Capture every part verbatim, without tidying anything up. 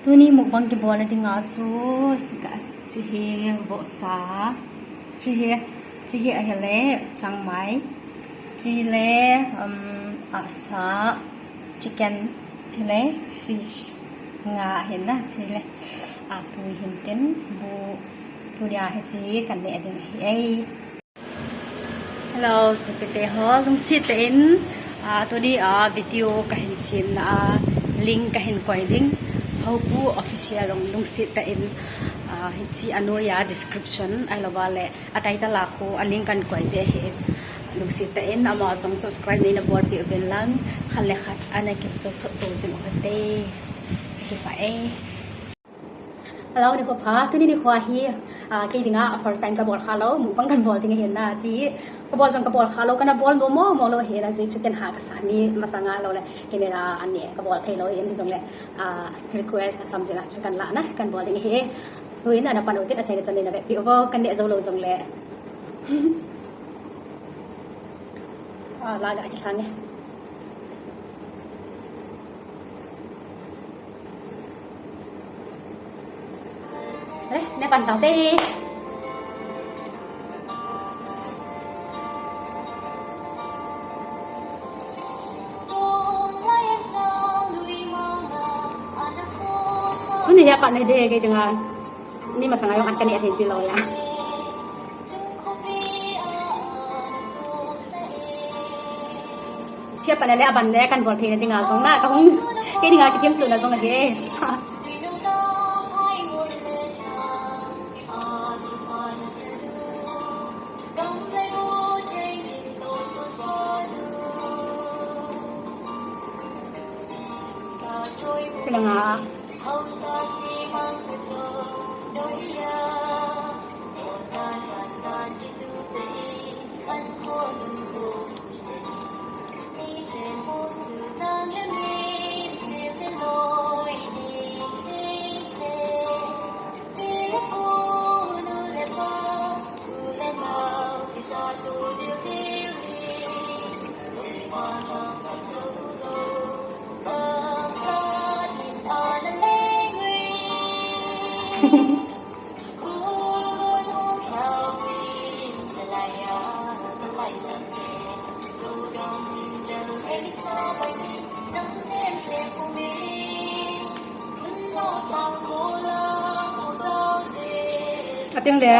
Tuni mukbang kibol na dinga chu, ka, chi hi vohsa, chi hi, chi hi ahile changmai, chi le, um, asa, chicken, chi le fish, nga hin na, chi le, a, pui hin tin, bu, tunia hi chi kan neh ding ahi e. Hello, sopite ho, lungset tah in, ah, tuni a video kahin semna a link kahin koi ding. Houpu Official jong lungset tah in, ah, hiche a noiya description, ahilouva le a title a khu a link kahin koi ding ahi. Lungset tah in, ama jong subscribe neina bolpeh uvin lang, khat le khat ana kitoh sot to jing u hite. Kipah e. Hello, nikho pha, tuni nikho hi, ah, kei dinga first time kabol kha lou, mukbang kan bol ding ahin na, chi, kabol jong kabol kha lou, kana bol nom mo, mo lou ahin na, chi chicken ha kasa mi masanga lou le, camera a neh, kabol thei lou ahin, hijongle, ah, request atam jeh a, chu kan la na, kan bol ding ahi. Tuin ana pan u tin, achaina chan in na vepeh uvo, kan neh jou lou jongle. Ah, la ga kithang e. Le, neh pan tau te. Tuni hi apan e de, kei dinga. Mi masanga jong an ka neh thei ji lou ya. Chi apan le aban le kan bol theina dinga jong na, kahung, kei dinga kithem chuna jong ahi. Kei dinga. Ating le,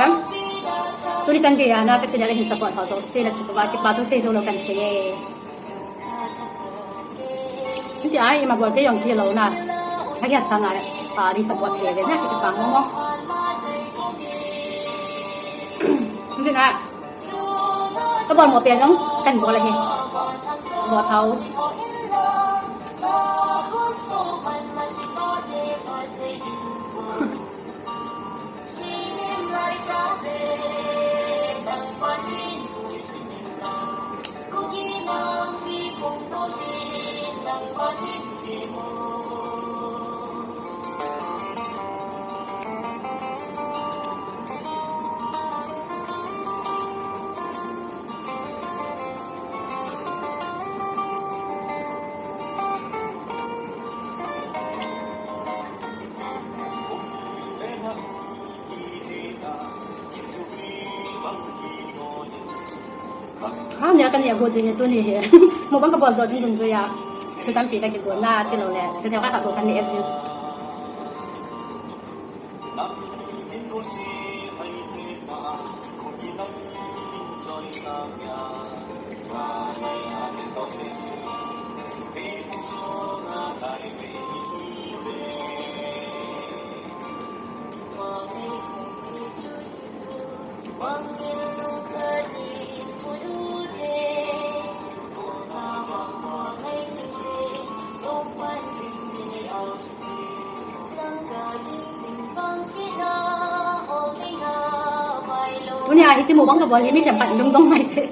tuni chan geiya na ka channel hin support ho jouse na, chu ba kipa thu sei jou lou kan sei e. Hiti a, ima bol te jong kilou na. Ahi a sana, a, ri support te ve na, kiti pa mo mo. Hiti na. Ka bol mo pe jong, kan bol ahi. Bol thau. Ha, nia ka neh got ding hi tuni hi. Mukbang ka bol doh ding dungjui a. Thil tampi ka kigon na, tilou le. Thil thei kha kha bol ka neh jing. Tuni a hiche mukbang ka bol hi mi lhempan lungdong mai te.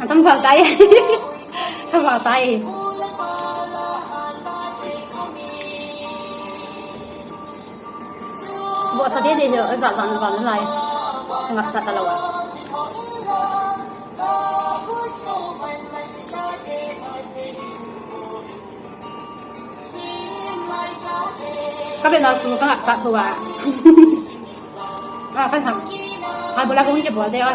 Tam gal tai. Tam gal tai. Bo sa de de jo, za van van lai. Ngap sa ta lawa. Ka be na chu ka ngap sa thu wa. A, ka ham. A, bola ko ni ke bol de wa.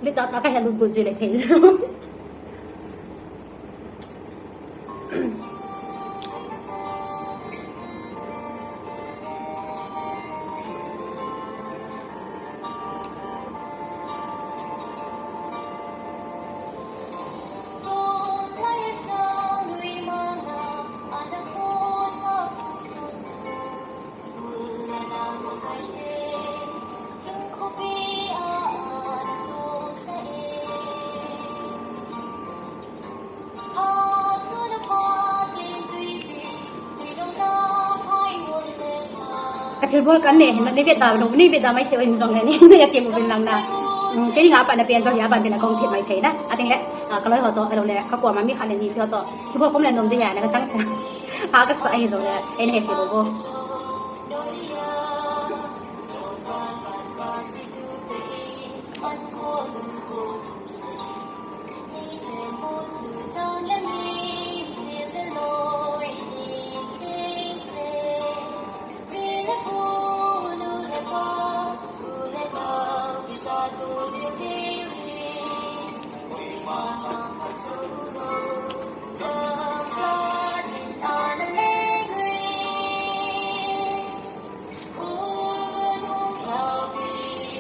Lita ta ka helu bu ji le thei. Ka thilbol kan ne, na ne ve ta lo, ne ve ta mai te in jong ne, ne ya te mo bin lang na. Mm, ke ni nga pa na pen jong ya ban te na kong thit mai thei na. A ting le, a, ka loi ho to, a lo le, ka ko ma mi kha le ni ho to. Ki bo kom le nom de ya na ka chang sa. Ha ka sa ai jong le, en he thei bo bo.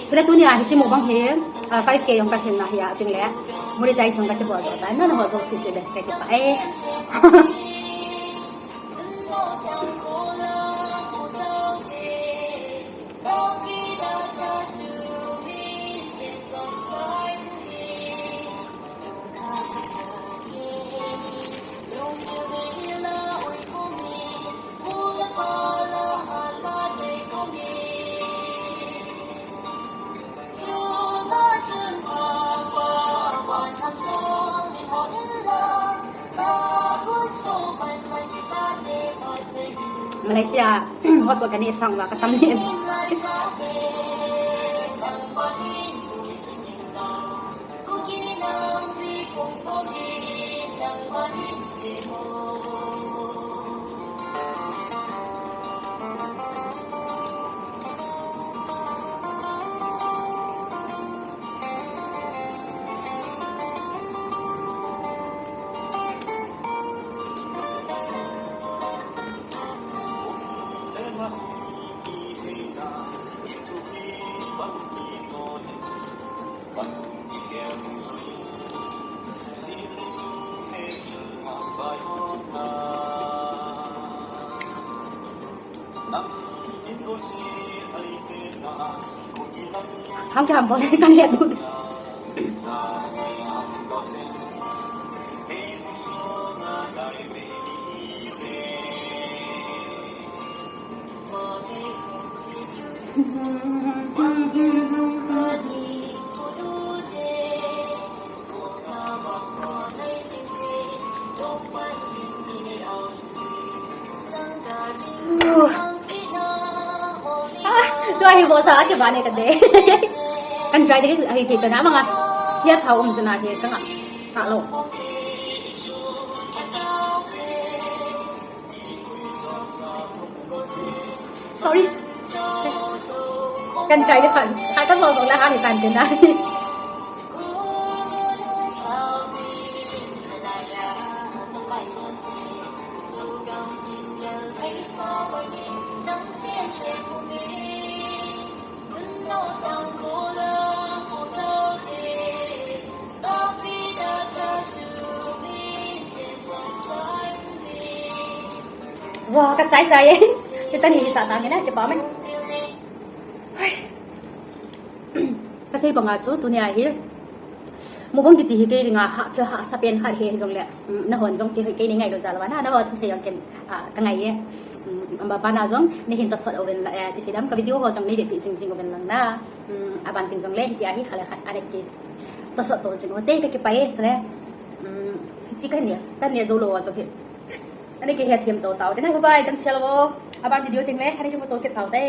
Chule tuni a hiche mukbang hi, ah, five K jong ka theng na hi a, tin le monetize jong ka ti bol ta, na na ho jong si si le ka ti pa e. Malaysia, hot ko kani sang wa katam ni. Hang ke ham bol kan le du. Ah, tua hi bo sa ke ba ne ka de. Kan try de hi thei chana manga. Sia thau um chana hi ka nga. Sa lo. Sorry. Kan try de kan. Ka ka so so la ha ni kan de na. Wah, ka chai tai e. Ka chai ni sa ta ni na, ke pa mai. Hoi. Ka sei banga chu tunia hi. Mukbang kiti hi kei dinga ha, chu ha sa pen khat hi jong le. Mm, na hon jong ti hi kei ni ngai lo ja lo na, na ho thu sei jong ken, ah, ka ngai e. Mm, amba pa na jong, ni hin to sot oven la, eh, ti sei dam ka video ho jong ni be pi sing sing oven lang na. Mm, aban ting jong le, ti a hi kha le khat, a le ki. To sot to jing o te ka ki pai, chu le. Mm, chi ka ni, ta ni zo lo wa jong ki. Ani ke he thiam to tau. Tena bye bye, kan sel wo. Aban video ting le, ani ke mo to ke tau te.